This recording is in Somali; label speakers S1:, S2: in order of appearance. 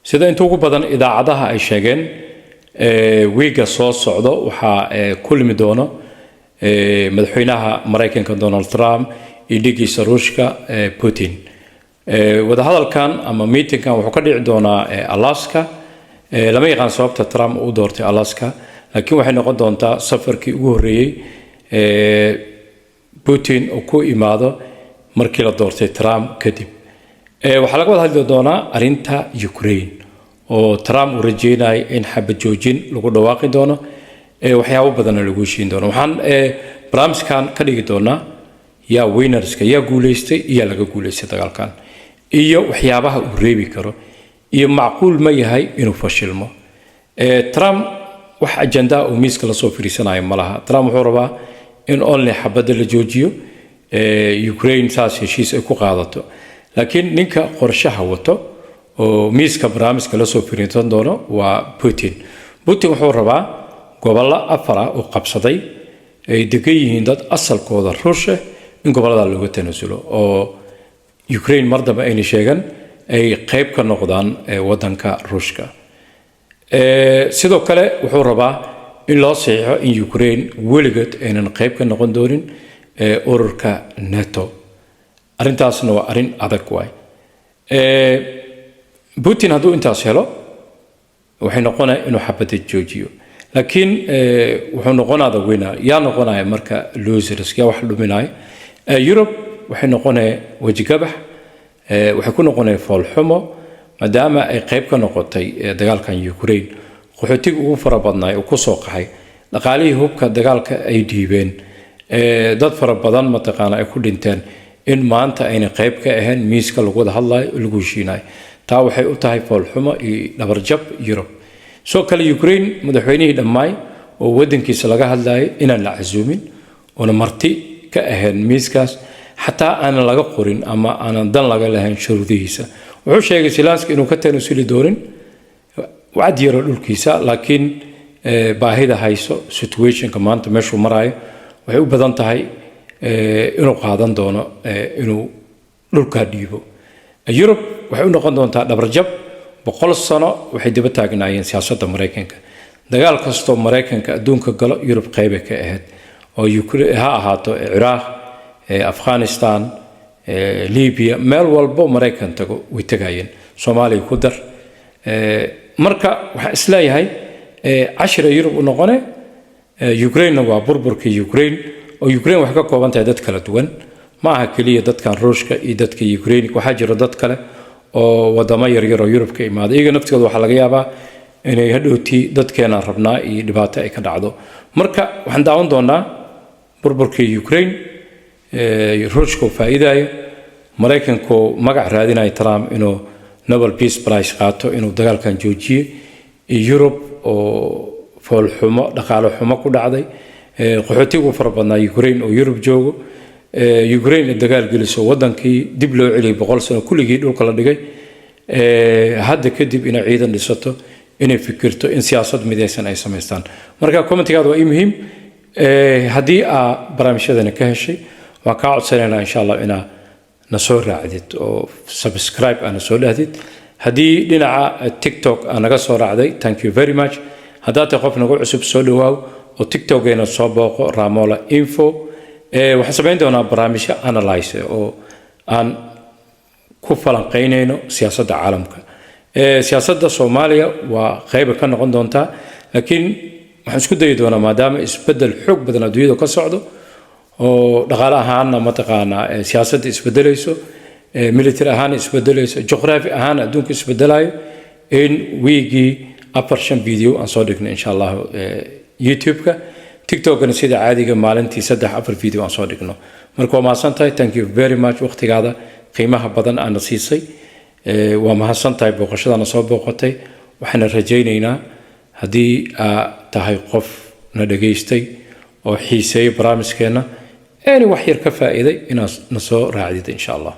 S1: Sida inta ugu badan idaacadaha ay sheegeen, wiiga soo socdo waxaa kulmi doono madaxweynaha Maraykanka Donald Trump iyo dhigiisa Ruushka Putin. Wadahadalkan ama meetingkan wuxuu ka dhici doonaa Alaska. Lama yaqaan sababta Trump uu doortay Alaska, laakiin waxay noqon doontaa safarkii ugu horreeyey Putin uu ku imaado markii la doortay Trump kadib. Waxaa laga wada hadli doonaa arrinta Ukraine, oo Trump uu rajeynayo in xabad joojin lagu dhawaaqi doono, waxyaabo badanna lagu heshiin doono. Waxaan barnaamijkan ka dhigi doonaa yaa winnerska, yaa guuleystay, yaa laga guuleystay dagaalkan, iyo waxyaabaha uu reebi karo, iyo macquul ma yahay inuu fashilmo. Trump wax ajandaa uu miiska lasoo fariisanayo ma laha. Trump wuxuu rabaa in only xabadda la joojiyo, Ukraine saas heshiis ay ku qaadato, laakiin ninka qorshaha wato oo miiska barnaamijka lasoo fariisan doono waa Putin. Putin wuxuu rabaa gobollo afar ah oo qabsaday, ay degan yihiin dad asalkooda Ruushe, in gobollada looga tanaasulo oo Ukraine mar dambe ayna sheegan ay qayb ka noqdaan waddanka Ruushka. Sidoo kale wuxuu rabaa in loo saxiixo in Ukraine weligeed aynan qayb ka noqon doonin ururka NATO. Arrintaasna waa arrin adag waay. Putin hadduu intaas helo, waxay noqonaya inuu xabadda joojiyo, laakiin wuxuu noqonaa the winner. Yaa noqonaya marka losers? Yaa wax dhuminaya? Europe waxay noqonaya wejigabax, waxay ku noqonaya foolxumo, maadaama ay qayb ka noqotay dagaalkan Ukraine, qaxootiga ugu fara badnaay uu kusoo qaxay, dhaqaalihii hubka dagaalka ay dhiibeen, dad fara badan mataqaana ay ku dhinteen, in maanta ayna qayb ka ahayn miiska lagu wada hadlayo, lagu heshiinayo. Taa waxay u tahay foolxumo iyo dhabarjab Yurub. Sidoo kale Ukraine madaxweynihii dhammaay oo wadankiisa laga hadlayay inaan la casuumin, oona marti ka ahayn miiskaas, xataa aanan laga qorin ama aanan dan laga lahayn shuruudihiisa. Wuxuu sheegay Zelenskiy inuu ka tanasuli doonin wacd yaro dhulkiisa, laakiin baahida hayso, situationka maanta meeshuu maraayo, waxay u badan tahay inuu qaadan doono inuu dhulkaa dhiibo. Yurub waxay u noqon doontaa dhabarjab. 100 sano waxay daba taagnaayeen siyaasadda Maraykanka. Dagaal kastoo Maraykanka adduunka galo, Yurub qeybay ka ahayd, oo ha ahaato Ciraaq, Afghanistan, Libiya, meel walbo Maraykan tago way tagayeen, Soomaaliya ku dar. Marka waxaan isleeyahay cashira Yurub u noqone. Ukrainena waa burburka Ukraine, oo Ukraine waxay ka kooban tahay dad kala duwan. Ma aha keliya dadkan Ruushka iyo dadka Ukraine, waxaa jira dad kale oo wadamo yaryar oo Yurub ka imaaday. Iyaga naftooda waxaa laga yaabaa inay hadhowtii dadkeenaan rabnaa iyo dhibaato ay ka dhacdo. Marka waxaan daawan doonaa burburkii Ukraine, Ruushka oo faa'iidayo, Maraykanku magac raadinaya, Trump inuu Nobel Peace Prize qaato inuu dagaalkan joojiyey, iyo Yurub oo foolxumo, dhaqaale xumo ku dhacday, qaxootiga u fara badnaa Ukraine oo Yurub joogo, Ukraine ay dagaal geliso, wadankii dib loo celiyay 100 sano, kulligii dhulka la dhigay. Hadda kadib inay ciidan dhisato, inay fikirto in siyaasad midaysan ay samaystaan. Marka commentigaada waa ii muhiim. Haddii aa barnaamijyadani ka heshay, waan kaa codsanaynaa insha Allah inaa na soo raacdid oo subscribe aa na soo dhahdid. Haddii dhinaca TikTok aa naga soo raacday, thank you very much. Haddaad tahay qof nagu cusub, soo dhawaaw oo TikTokeena soo booqo, Ramola Info. Waxaan samayn doonaa barnaamijyo analyse oo aan ku falanqaynayno siyaasadda caalamka. Siyaasadda Soomaaliya waa qayba ka noqon doontaa, laakiin waxaan isku dayi doonaa, maadaama isbeddel xoog badan adduunyada ka socdo, oo dhaqaale ahaanna mataqaanaa siyaasadda isbedelayso, military ahaan isbedelayso, juqraafi ahaan adduunka isbedelayo, in wiigii afar shan video aan soo dhigno insha Allahu YouTube-ka. TikTokna sida caadiga maalintii saddex afar video aan soo dhigno. Marka waa mahadsan tahay, thank you very much, waqtigaada qiimaha badan aana siisay. Waa mahadsan tahay booqashadaana soo booqatay. Waxaana rajaynaynaa haddii aa tahay qof na dhagaystay oo xiiseeyay barnaamijkeenna, eeni wax yar ka faa'iiday, inaad na soo raacdid insha Allah.